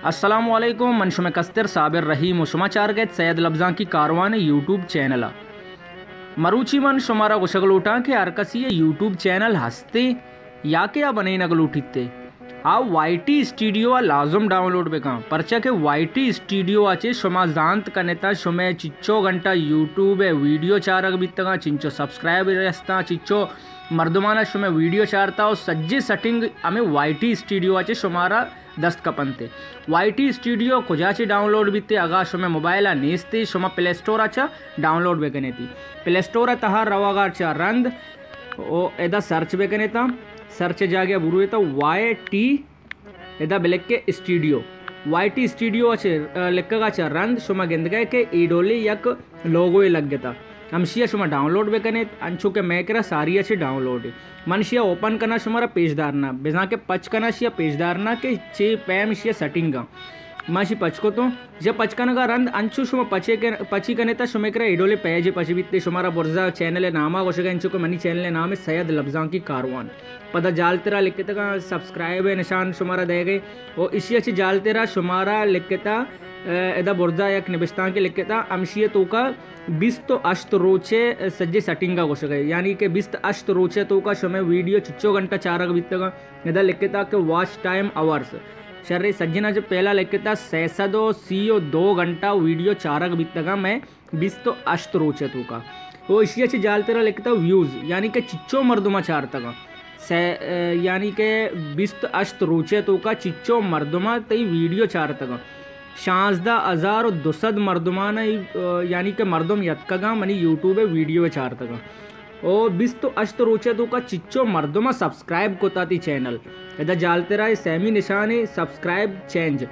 السلام علیکم، من شمئے کستر صابر رحیم و شما چارگ ءَ ات سید لبزانکی کاروان یوٹیوب چینل ءَ۔ مروچی من شمارا گوشگ لوٹاں کہ ہر کسی ءِ یوٹیوب چینل ہستے یا کہ آ بنینگ لوٹیتے، آ وائی ٹی اسٹوڈیو ءَ لازم ڈاؤنلوڈ بکن، پرچا کہ وائی ٹی اسٹوڈیو ءَ چہ شما زانت کنتا شمئے چچو گھنٹہ یوٹیوب ءِ ویڈیو چارگ بیتگاں، چنچو سبسکرائبر ہستاں، چنچو مردمانا شمئے ویڈیو چارتا و سجے سیٹنگ ہمے وائی ٹی اسٹوڈیو ءَ چہ شمارا دست کپنت۔ وائی ٹی اسٹوڈیو کجا چہ ڈاؤنلوڈ بیتے؟ اگاں شمئے موبائل ءَ نیستے، شما پلے اسٹور ءَ چہ ڈاؤنلوڈ بکنیتی۔ پلے اسٹور ءِ تہا روگا چہ رند و ادا سرچ بکنیتا، سرچ جاگہ برویتا وائی ٹی، ادا بلکے اسٹوڈیو، وائی ٹی اسٹوڈیو ءَ چہ، آ، لکھگا چہ رند شما گندگئے کہ اے ڈولے یک لوگوے لگتا۔ ہمشی ءَ شما ڈاؤنلوڈ بکنیت، انچو کہ مئے کرا ساری ءَ چہ ڈاؤنلوڈ۔ من شی ءَ اوپن کناں، شمارا پیش دارناں، بزاں کہ پچ کناں شی ءَ پیش دارناں کہ چے پیم شی ءِ سیٹنگ آں۔ من شی پچ کتوں، شی ءَ پچ کنگا رند انچو شما پچے کن-، پچی کنیتا شمئے کرا اے ڈولے پیج پچ بیتے، شمارا برزا چینل ءِ ناما گوشگا، انچو کہ منی چینل ءِ نام سید لبزانکی کاروان۔ پدا جالترا لکھتگاں سبسکرائب ءِ نشان شمارا دئیگے۔ و اشی ءَ چہ جالترا شمارا لکھتا، ا، ادا برزا یک نبشتانکے لکھتا، ہمشی ءِ توکا بیست و ہشت روچے سجے سیٹنگ ءَ گوشگ ءَ، یعنی کہ بیست ہشت روچے توکا شمئے ویڈیو چچو گھنٹہ چارگ بیتگاں۔ ادا لکھتا کہ واچ ٹائم آورز۔ شرے سجنا چہ پہلا لکھتا سئے سد و سی و دو گھنٹہ ویڈیو چارگ بیتگاں مئے بیست و ہشت روچ ءِ توکا۔ او ایشی ءَ چہ جالترا لکھتا ویوز، یعنی کہ چچو مردماں چارتگاں۔ سے-، ا، یعنی کہ بیست ہشت روچ ءِ توکا چچو مردماں تئی ویڈیو چارتگاں۔ شانزدہ ہزار و دو سد مردماں، ا، یعنی کہ مردم یتکگاں منی یوٹیوب ءِ ویڈیو ءَ چارتگاں۔ او بیست ہشت روچ ءِ توکا چچو مردماں سبسکرائب کتا تئی چینل۔ ادا جالترا اے سیمی نشانے سبسکرائب چینج،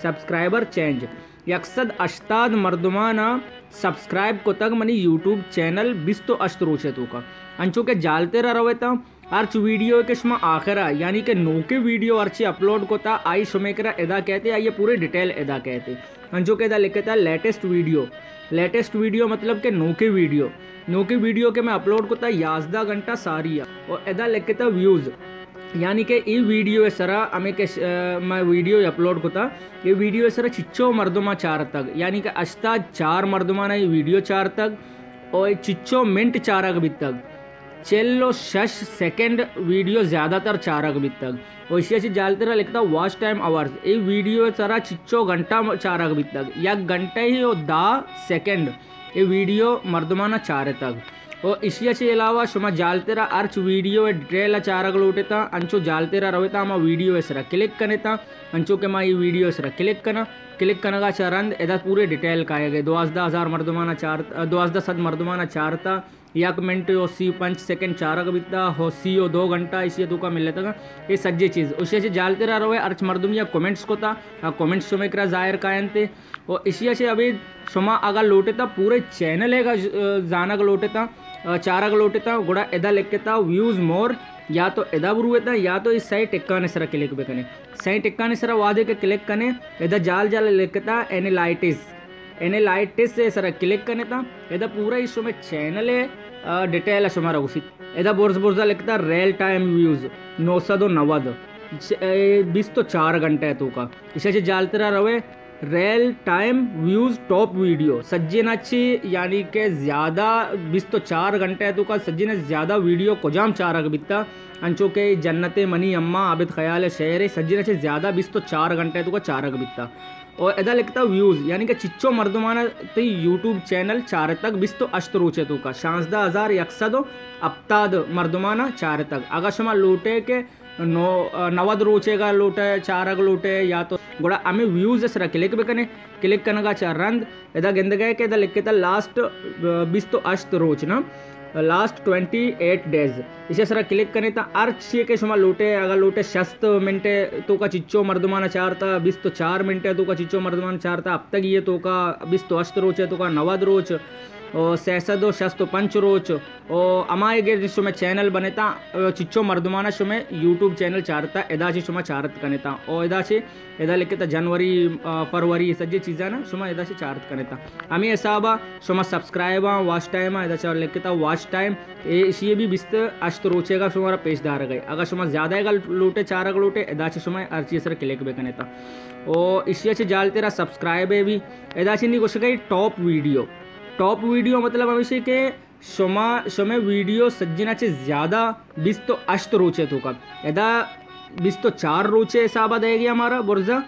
سبسکرائبر چینج۔ یک سد ہشتاد مردمانا سبسکرائب کتگ منی یوٹیوب چینل بیست و ہشت روچ ءِ توکا۔ انچو کہ جالترا رویتاں، ہرچ ویڈیو کہ شما آخرا، یعنی کہ نوکیں ویڈیو ہرچی اپلوڈ کتا، آئی شمے کرا ادا کئیت، آئی پورے ڈیٹیل ادا کئیت۔ انچو کہ ادا لکھتا لیٹسٹ ویڈیو، لیٹسٹ ویڈیو مطلب کہ نوکیں ویڈیو، نوکیں ویڈیو کہ میں اپلوڈ کتا یازدہ گھنٹہ ساری ءَ۔ و ادا لکھتا ویوز، یعنی کہ ای ویڈیو ءِ سرا ہمیں کہ ش-، ا، میں ویڈیو اپلوڈ کتا، ای ویڈیو ءِ سرا چچو مردماں چارتگ، یعنی کہ ہشتاد چار مردماں ای ویڈیو چارتگ، او چچو منٹ چارگ بیتگ، چل و شش سیکنڈ ویڈیو زیادہ تر چارگ بیتگ۔ و ایشی ءَ چہ جالترا لکھتا واچ ٹائم آورز، ای ویڈیو ءِ سرا چچو گھنٹہ م-، چارگ بیتگ، یک گھنٹہ ہی و دہ سیکنڈ ای ویڈیو مردمانا چارتگ۔ و ایشی ءَ چہ علاوہ شما جالترا ہرچ ویڈیو ءِ ڈیٹیل ءَ چارگ لوٹتا، انچو جالترا رویتا ہما ویڈیو ءِ سرا کلک کنیتا، انچو کہ ما ای ویڈیو ءِ سرا کلک کناں، کلک کنگا چہ رند ادا پورے ڈیٹیل کائیگے، دوازدہ ہزار مردمانا چار، دوازدہ سد مردمانا چارتا، یک منٹ و سی و پنچ سیکنڈ چارگ بیتا، ہو سی و دو گھنٹہ ایشی ءِ توکا ملتگا۔ اے سجے چیز، ایشی ءَ چہ جالترا روے، ہرچ مردمی ءَ کمنٹس کتا، آ کمنٹس شمے کرا ظاہر کاینتے۔ و ایشی ءَ چہ ابید شما اگاں لوٹتا پورے چینل ءَ گ-، زانگ لوٹتا، آ، چارگ لوٹتا، گڑا ادا لکھتا ویوز مور، یا تو ادا برویتا، یا تو اس سائیں ٹکانے سرا کلک بکنے۔ سائیں ٹکانے سرا وہدے کہ کلک کنے، ادا جال جال لکھتا اینالائٹس۔ اینالائٹس ءِ سرا کلک کنیتا، ادا پورا ای شمے چینل ءِ، آ، ڈیٹیل ءَ شمارا گوشیت۔ ادا برز برزا لکھتا ریئل ٹائم ویوز نو سد و نود، چ-، اے، بیست و چار گھنٹہ ءِ توکا۔ ایشی ءَ چہ جالترا روے، real time views top video, سجینا چہ، یعنی کہ زیادہ بیست و چار گھنٹہ ءِ توکا سجینا زیادہ ویڈیو کجام چارگ بیتا، انچو کہ جنت منی اماں، عابد خیال ءِ شعر، سجینا چہ زیادہ بیست و چار گھنٹہ ءِ توکا چارگ بیتا۔ و ادا لکھتا ویوز، یعنی کہ چچو مردمانا تئی یوٹیوب چینل چارتگ بیست و ہشت روچ ءِ توکا، شانزدہ ہزار یک سد و ہپتاد مردمانا چارتگ۔ اگاں شما لوٹے کہ نو-، نود روچے گا لوٹے، چارگ لوٹے، یا تو گڑا ہمیں ویوز ءِ سرا کلک بکنے، کلک کنگا چہ رند ادا گندگئے کہ ادا لکھتا لاسٹ، آ، بیست و ہشت روچ نا، لاسٹ ٹوئنٹی ایٹ ڈیز۔ ایشی ءِ سرا کلک کنے تا ہر چیے کہ شما لوٹے، اگاں لوٹے شست منٹ ءِ توکا چچو مردمانا چارتا، بیست و چار منٹ ءِ توکا چچو مردمانا چارتا، ہفتگی ءِ توکا، بیست و ہشت روچ ءِ توکا، نود روچ، او سئے سد و شست و پنچ روچ، او ہمائے گر شمئے چینل بنتا، او چچو مردمانا شمئے یوٹیوب چینل چارتا، ادا چہ شما چارت کنتا، او ادا چہ ادا لکھتا جنوری، آ، فروری، سجے چیزانا شما ادا چہ چارت کنتا۔ ہمیں حسابا شما سبسکرائباں، واچ ٹائما، ادا چہ لکھتا واچ ٹائم، اے اشی بھی بیست ہشت روچے گا شمارا پیش دارگئے۔ اگر شما زیادہ گا لوٹے، چارگ لوٹے، ادا چہ شما ہر چیز سر کلک بکنتا۔ او اشی چہ جالترا سبسکرائب ہے بھی، ادا چہ نی گوشگئی ٹاپ ویڈیو۔ ٹاپ ویڈیو مطلب ہمیشی کہ شما، شمئے ویڈیو سجنا چہ زیادہ بیست و ہشت روچے توکا۔ ادا بیست و چار روچے حسابا دے گیا ہمارا برزا۔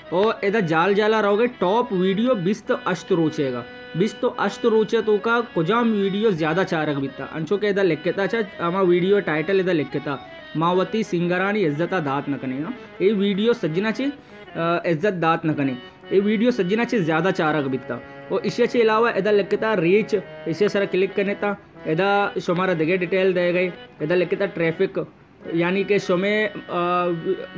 او ادا جال جالا رہوگے ٹاپ ویڈیو بیست و ہشت روچے گا۔ بیست و ہشت روچے توکا کجام ویڈیو زیادہ چارگ بیتا؟ انچو کہ ادا لکھتا چا ہما ویڈیو ٹائٹل ادا لکھتا، ما وتی سنگرانی عزتا دات نہ کنیں۔ اے ویڈیو سجنا چہ، آ، عزت دات نہ کنیں۔ اے ویڈیو سجنا چہ زیادہ چارگ بیتا۔ او اشیا چہ علاوہ ادا لکھتا ریچ، اشیا سرا کلک کنتا، ادا شمارا دگہ ڈیٹیل دے گئے، ادا لکھتا ٹریفک، یعنی کہ شمے، آ،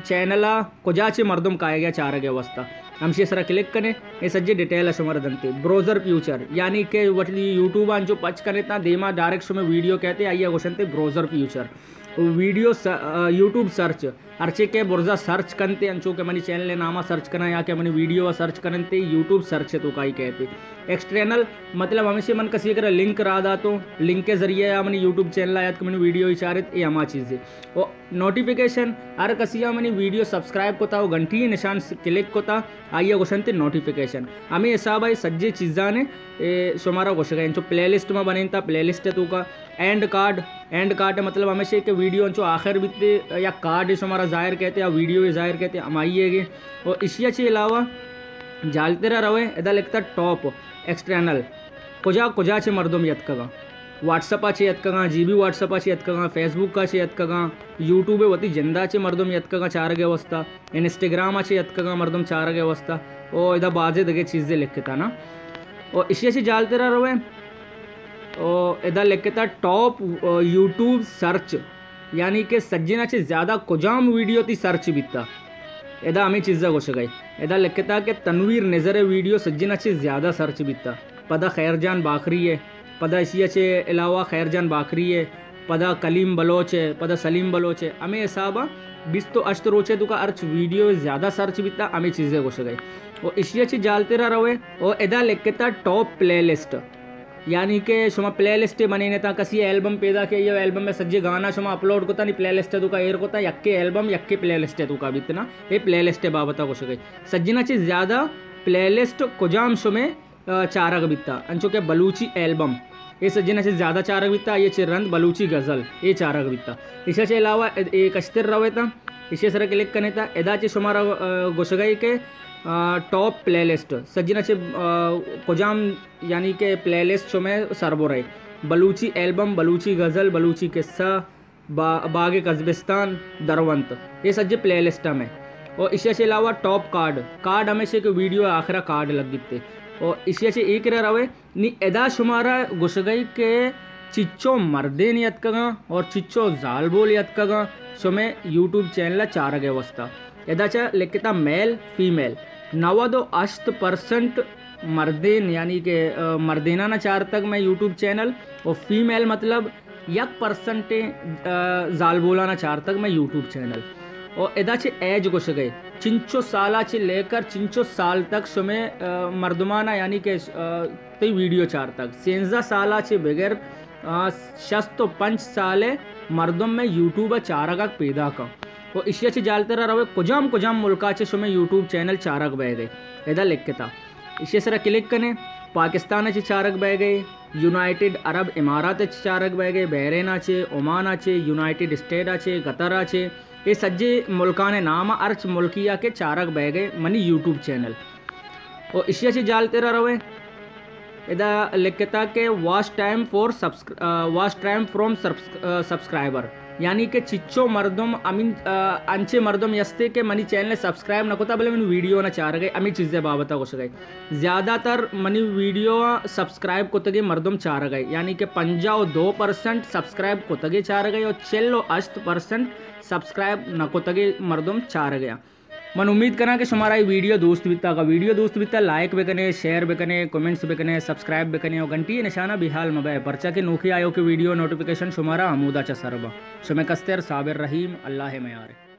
چینل ء کجا چہ مردم کائیگ ء چارگ ء واسطہ۔ ہمشی سرا کلک کنے، اے سجے ڈیٹیل ء شمارا دنتے۔ براؤزر فیوچر، یعنی کہ وتی یوٹیوب آن جو پچ کنے تا دیما ڈائریکٹ شمے ویڈیو کہتے، آئی ء گوشنتے براؤزر فیوچر۔ ویڈیو س-، آ، یوٹیوب سرچ، ہرچے کہ برزا سرچ کنتے، انچو کہ منی چینل ء ناما سرچ کنا یا کہ منی ویڈیو ء سرچ کننتے، یوٹیوب سرچ ء توکا ای کہتے۔ ایکسٹرنل مطلب ہمیشہ من کسی کرا لنک را داتو، لنک ء ذریعہ یا منی یوٹیوب چینل آیات کہ منی ویڈیو ای چارت، اے ہما چیزے۔ و نوٹیفیکیشن، ہر کسی آ منی ویڈیو سبسکرائب کتا و گھنٹی نشان س-، کلک کتا، آئی ء گوشنتے نوٹیفیکیشن۔ ہمیں حساب ء سجے چیزانے، اے، شمارا گوشگا انچو پلے لسٹ ما بنینتا، پلے لسٹ ء توکا اینڈ کارڈ، اینڈ کارڈ مطلب ہمیشہ کہ ویڈیو انچو آخر بیتے یا کارڈ شمارا ظاہر کہتے یا ویڈیو ظاہر کہتے ہمائی ہے گے۔ و اشیا چہ علاوہ جالترا روے، ادا لکھتا ٹاپ ایکسٹرنل، کجا کجا چہ مردم یتکگاں، واٹس اپ ء چہ یتکگاں، جی بی واٹس اپ ء چہ یتکگاں، فیس بک ء چہ یتکگاں، یوٹیوب ء وتی جندا چہ مردم یتکگاں چارگ ء واسطہ، انسٹاگرام ء چہ یتکگاں مردم چارگ ء واسطہ، او ادا بازے دگہ چیزے لکھتا نا۔ او اشی ء چہ جالترا رویں، او ادا لکھتا ٹاپ، او یوٹیوب سرچ، یعنی کہ سجنا چہ زیادہ کجام ویڈیو تی سرچ بیتا۔ ادا ہمیں چیزا گوشگئے۔ ادا لکھتا کہ تنویر نظر ویڈیو سجنا چہ زیادہ سرچ بیتا۔ پدا خیر جان باکری ہے، پدا اشیا چہ علاوہ خیر جان باکری ہے، پدا کلیم بلوچ ہے، پدا سلیم بلوچ ہے۔ ہمیں حسابا بیست و ہشت روچے توکا ہرچ ویڈیو زیادہ سرچ بیتا، ہمیں چیزے گوشگئے۔ و اشیا چہ جالترا روے، و ادا لکھتا ٹاپ پلے لسٹ۔ یعنی کہ شما پلے لسٹ بنینے تا، کسی البم پیدا کہ یہ البم میں سجے گانا شما اپلوڈ کتا، نی پلے لسٹ توکا ایر کتا، یکے البم یکے پلے لسٹ توکا بیتنا۔ اے پلے لسٹ بابتا گوشگئے۔ سجنا چہ زیادہ پلے لسٹ کجام شمے، آ، چارگ بیتا، انچو کہ بلوچی البم، اے سجنا چہ زیادہ چارگ بیتا، یہ چہ رند بلوچی غزل، اے چارگ بیتا۔ ایشا چہ علاوہ اے کشتر رویتا، ایشی سر کلک کنے تا، ادا چہ شمارا، آ، گوشگئے کہ، آ، ٹاپ پلے لسٹ، سجنا چہ، آ، کجام یعنی کہ پلے لسٹ شمئے سربرئے۔ بلوچی البم، بلوچی غزل، بلوچی قصہ، با-، باغ قزبستان، درونت، اے سجے پلے لسٹ ہمیں۔ اور اشیا چہ علاوہ ٹاپ کارڈ، کارڈ ہمیشہ کہ ویڈیو آخرا کارڈ لگتے۔ اور اشیا چہ ایک را روے، نی ادا شمارا گوشگئی کہ چچو مردین یتکگاں اور چچو زالبول یتکگاں شمئے یوٹیوب چینل چارگے واسطہ۔ ادا چہ لکھتا میل فیمیل، نود و ہشت پرسنٹ مردین، یعنی کہ، آ، مردینانا چارتگ میں یوٹیوب چینل، و فیمیل مطلب یک پرسنٹے، آ، زالبولانا چارتگ میں یوٹیوب چینل۔ و ادا چہ ایج گوشگئے، چنچو سالا چہ لے کر چنچو سال تک شمے، آ، مردمانا یعنی کہ، آ، تئی ویڈیو چارتگ۔ سینزدہ سالا چہ بگر، آ، شست و پنچ سالے مردم میں یوٹیوب چارگا پیدا کن۔ و اشیا چہ جالترا روے کجام کجام ملکا چہ شمے یوٹیوب چینل چارگ بئیگئے۔ ادا لکھتا۔ اشیا سرا کلک کنے، پاکستان چہ چارگ بئیگئے، یونائیٹڈ عرب امارات چہ چارگ بئیگئے، بحرین چہ، عمان چہ، یونائیٹڈ اسٹیٹ چہ، قطر چہ، اے سجے ملکانے نام ہرچ ملکیا کہ چارگ بئیگئے منی یوٹیوب چینل۔ و اشیا چہ جالترا روے۔ ادا لکھتا کہ واچ ٹائم فور سبسکر-، آ، واچ ٹائم فروم سبس-، آ، سبسکرائبر، یعنی کہ چچو مردم امین، آ، انچے مردم یستے کہ منی چینل سبسکرائب نہ کتا بلے منی ویڈیو نہ چارگئے، ہمیں چیزے بابتا گوشگئے۔ زیادہ تر منی ویڈیو سبسکرائب کتگے مردم چارگئے، یعنی کہ پنجاہ و دو پرسنٹ سبسکرائب کتگے چارگئے اور چل و ہشت پرسنٹ سبسکرائب نہ کتگے مردم چارگئے۔ من امید کناں کہ شمارا اے ویڈیو دوست بیتا۔ اگاں ویڈیو دوست بیتا، لائک بکنے، شیئر بکنے، کمنٹس بکنے، سبسکرائب بکنے اور گھنٹی نشانہ بے حال مبے، پرچا کہ نوکیں آیوکیں ویڈیو نوٹیفیکیشن شمارا ہمودا چہ سر با۔ شمے کستر صابر رحیم، اللہ میارے۔